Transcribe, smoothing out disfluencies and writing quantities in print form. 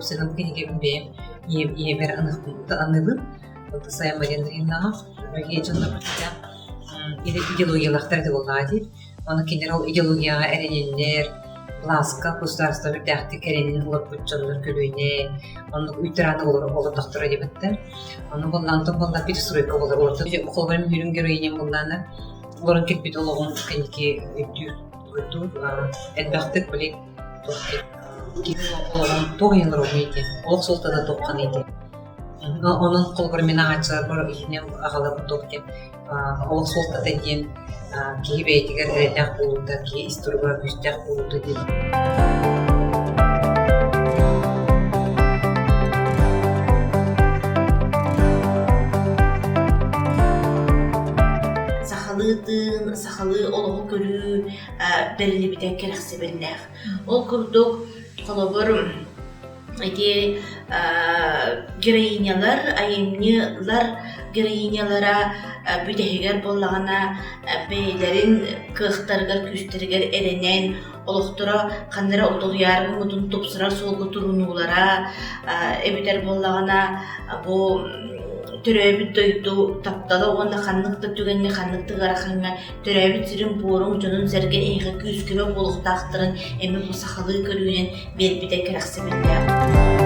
Уопсайынан бу кинигэбин бэйэм ийэбэр аныыбын. Сайа Мария Андреевнаҕа Россия дьоннорбут идеологиялаахтар этэ буоллаҕа дии. Ону кинилэр ол идеологияҕа эрэнэннэр, былааска, государство үрдээхтик эрэнэн олорбут дьоннор көлүөнэ, оннук үүттэрааны олордохторо диэбиттэр. Ону буоллаан буолла перестройка буолар. Холобура мүһүрүн героиням буоллаана олорон кэлбит олоҕун кэнники өйдүүр өйдүүр элбэхтик били киһи олоҕун туох иһин олоруй диэн олох суолтата туохханый диэн Онон холобура мин ааҕааччыларбар иһинэн аҕалабын туох диэн олох суолтата диэн киһи бэйэтигэр эрэллээх буолуута, киһи ис туруга күүстээх буолуута диэн. Сахалыы тыын, сахалыы олоҕу көрүү бэриллибитэ кэрэхсэбиллээх. Ол курдук, холобур, Ити героинялар, айымньылар героинялара бүтэһигэр буоллаҕына бэйэлэрин кыахтарыгар, күүстэригэр эрэнэн, олохторо ханна эрэ утулуйаары гыммытын тупсарар суолга турунуулара, эбэтэр буоллаҕына бу төрөөбүт дойду таптала уонна ханнык да түгэҥҥэ, ханнык да ыарахаҥҥа төрөөбүт сирин буорун, дьонун-сэргэ эйиэхэ күүс-көмө буолуохтаахтарын эмиэ бу сахалыы көрүүнэн биэрбитэ кэрэхсэбиллээх.